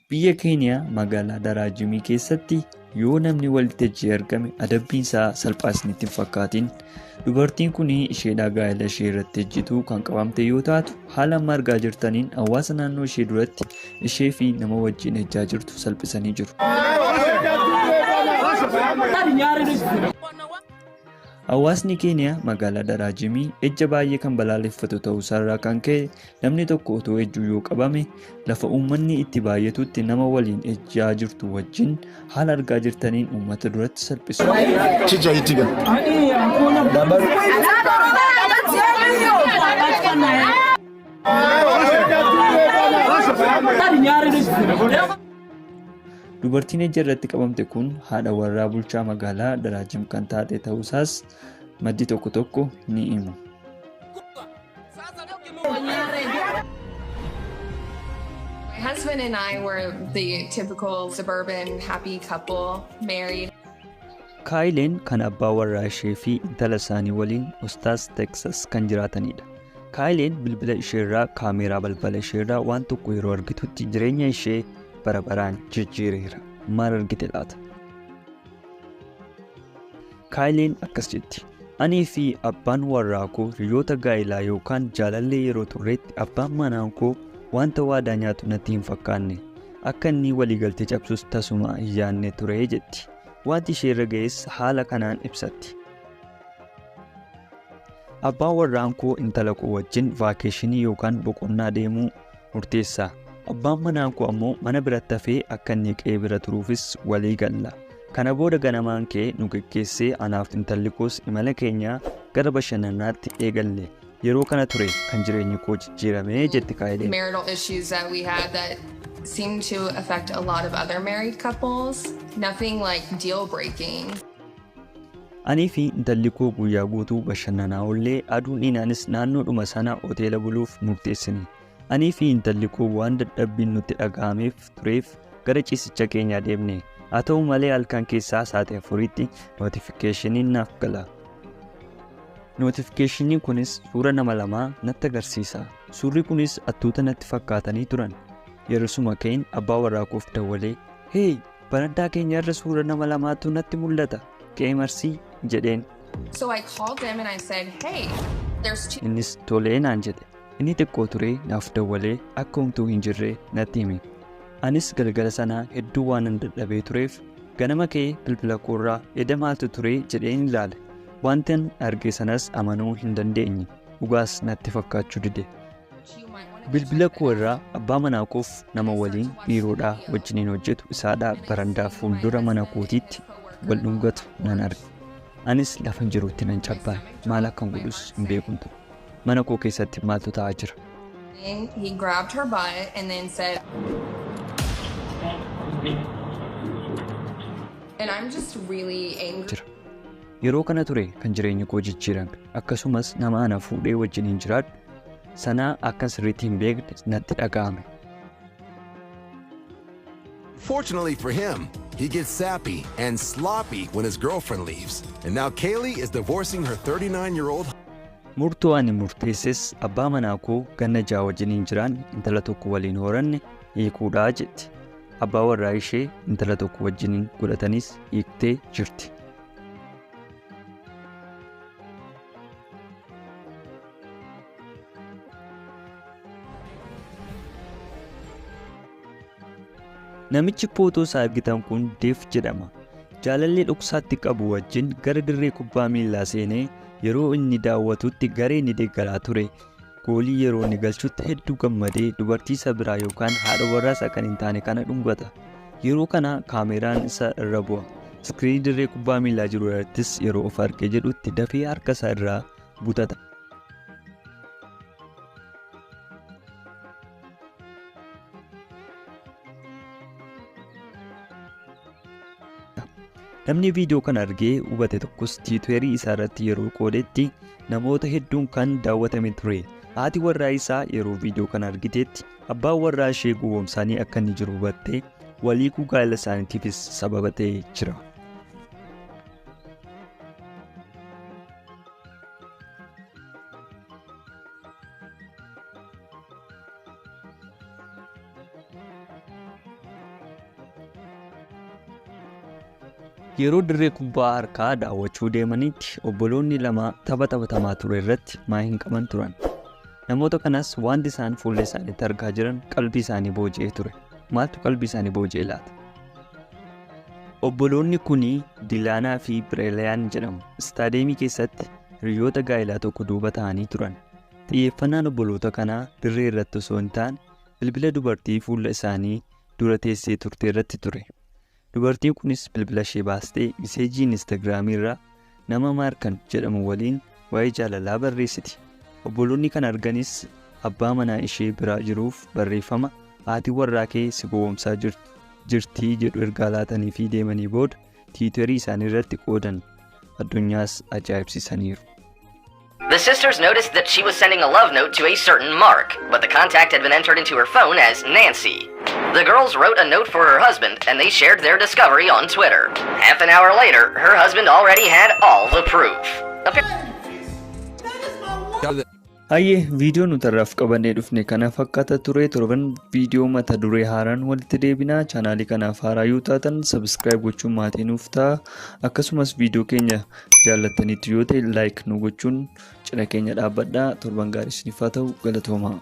Biyya Keeniyaa magaalaa Daraajimii keessatti yoo namni walitti ejjee argame adabbiin isaa salphaa isinitti hin fakkaatin. Dubartiin kun isheedhaa gaa'ela ishee irratti ejjitu kan qabamte yoo taatu, haala amma argaa jirtaniin hawaasa naannoo ishee duratti ishee fi nama wajjin ejjaa jirtu salphisanii jiru. Hawaasni Keeniyaa magaalaa Daraajimii ejja baay'ee kan balaaleffatu ta'uusaarraa kan ka'e, namni tokko otoo ejjuu yoo qabame lafa uummanni itti baay'atutti nama waliin ejjaa jirtu wajjin haala argaa jirtaniin uummata duratti salphisu. Chichaitika. Dubartiin ejja irratti qabamte kun haadha warraa bulchaa magaalaa Daraajim kan taate ta'uusaas maddi tokko tokko ni himu. My husband and I were the typical suburban happy couple, married. Kaayileen kan abbaa warraa ishee fi intala isaanii waliin Ustaas Teksas kan jiraatanidha. Kaayileen bilbila isheerraa kaameeraa balbala isheerraa waan tokko yeroo argitutti jireenya ishee bara baraan jijjiireera. Maal argite laata? Kaayileen akkas jetti. Anii fi abbaan warraa koo hiriyoota gaa'elaa yookaan jaalallee yeroo turreetti abbaan manaa koo wanta waadaa nyaatu natti hin fakkaanne. Akka inni waliigaltee cabsus tasuma hin yaadne ture jetti. Wanti ishee irra ga'es haala kanaan ibsatti. Abbaan warraan koo intala koo wajjin vaakeeshinii yookaan boqonnaa deemuu murteessa. Abbaan manaa koo ammoo mana biratti hafee akka inni qe'ee bira turuufis walii galla. Kana booda ganamaan ka'ee nu geggeessee anaaf intalli koos imala keenya gara bashannanaatti eegalle. Yeroo kana ture kan jireenyi koo jijjiirame jetti Kaayileen. Marital issues that we had that seemed to affect a lot of other married couples. Nothing like deal breaking. Anii fi intalli koo guyyaa guutuu bashannanaa oollee aduun dhiinaanis naannoodhuma sana hoteela buluuf murteessine. Anii fi intalli koo waan dadhabbiin nutti dhaga'ameef tureef gara ciisicha keenyaa deemne. Haa ta'u malee, halkan keessaa sa'aatii 4tti notifiikeeshiniin naaf gala. Notifiikeeshiniin kunis suura nama lamaa natti agarsiisa. Suurri kunis hattoota natti fakkaatanii turan. Yerosuma ka'een abbaa warraa koof dawwalee, "Hey, barandaa keenya irra suura nama lamaatu natti mul'ata. Ka'ee marsii," jedheen. So I called him and I said, "Hey, there's two Innis tolee naan jedhe. Inni xiqqoo turee naaf dawwalee akka homtuu hin jirre natti hime. Anis galgala sanaa hedduu waanan dadhabee tureef ganama ka'ee bilbila koorraa eda maaltu ture jedheen ilaale. Wantan arge sanas amanuu hin dandeenye. Dhugaas natti fakkaachuu dide. Bilbila koo irraa abbaa manaa koof nama waliin biiroodhaa wajjiniin hojjetu isaadhaa barandaa fuuldura mana kootiitti wal dhungatu nan arge. Anis lafan jirutti nan cabbaa'e. Maal akkan godhus hin beekun ture. Mana koo keessatti maaltu ta'aa jira? He grabbed her butt and then said, and I'm just really angry. Jira. Yeroo kana ture kan jireenyi koo jijjiirame. Akkasumas nama ana fuudhee wajjiniin jiraadhu sanaa akka sirriitti hin beekne natti dhaga'ame. Fortunately for him, he gets sappy and sloppy when his girlfriend leaves. And now Kaylee is divorcing her 39-year-old Murtoo ani murteesses abbaa manaa koo ganna 6 wajjiniin jiraan intala tokko waliin horanne hiikuudhaa jetti. Abbaa warraa ishee intala tokko wajjiniin godhatanis hiiktee jirti. Namichi footoo isaa argitan kun Deef jedhama. Jaalallee dhoksaatti qabu wajjin gara dirree kubbaa miillaa seenee yeroo inni daawwatutti garee inni deeggaraa ture goolii yeroo inni galchutti hedduu gammadee dubartii isa biraa yookaan haadha warraa isaa kan hin taane kana dhungata. Yeroo kana kaameraan isa irra bu'a. Iskiriinii dirree kubbaa miillaa jiru irrattis yeroo of argee jedhutti dafee harka isaa irraa butata. Namni viidiyoo kana argee hubate tokkos tiwiiterii isaa irratti yeroo qoodetti namoota hedduun kan daawwatame ture. Haati warraa isaa yeroo viidiyoo kana argiteetti abbaan warraa ishee gowwoomsaanii akka inni jiru hubattee waliiguu gaa'ela isaaniitiifis sababa ta'ee jira. Yeroo dirree kubbaa harkaa daawwachuu deemanitti obboloonni lama tapha taphatamaa ture irratti maa hin qaban turan. Namoota kanas wanti isaan fuula isaaniitti argaa jiran qalbii isaanii booji'ee ture. Maaltu qalbii isaanii booji'e laata? Obboloonni kuni Dilaanaa fi Bireeliyaan jedhamu. Istaadeemii keessatti hiriyoota gaa'elaa tokko duuba ta'anii turan. Xiyyeeffannaan obboloota kanaa dirree irratti osoo hin taane bilbila dubartii fuula isaanii dura teessee turte irratti ture. Dubartiin kunis bilbila ishee baastee miseejii Instaagiraamii irraa nama Maarkan jedhamu waliin waa'ee jaalalaa barreessiti. Obboloonni kan arganis abbaa manaa ishee biraa jiruuf barreeffama haati warraa kee si gowwoomsaa jirtii jedhu ergaa laatanii fi deemanii booda tiwiitarii isaanii irratti qoodan addunyaas ajaa'ibsiisaniiru. The sisters noticed that she was sending a love note to a certain Mark, but the contact had been entered into her phone as Nancy. The girls wrote a note for her husband, and they shared their discovery on Twitter. Half an hour later, her husband already had all the proof. Hayyee viidiyoo nuti har'aaf qabannee dhufne kana fakkaata ture. Torban viidiyoo mata duree haaraan walitti deebinaa. Chaanaalii kanaaf haaraa yoo taatan subscribe gochuun maatii nuuf ta'a. Akkasumas viidiyoo keenya jaallattaniitu yoo ta'e like nu gochuun cina keenya dhaabbadhaa. Torban gaarii isiniif haa ta'u, galatoomaa.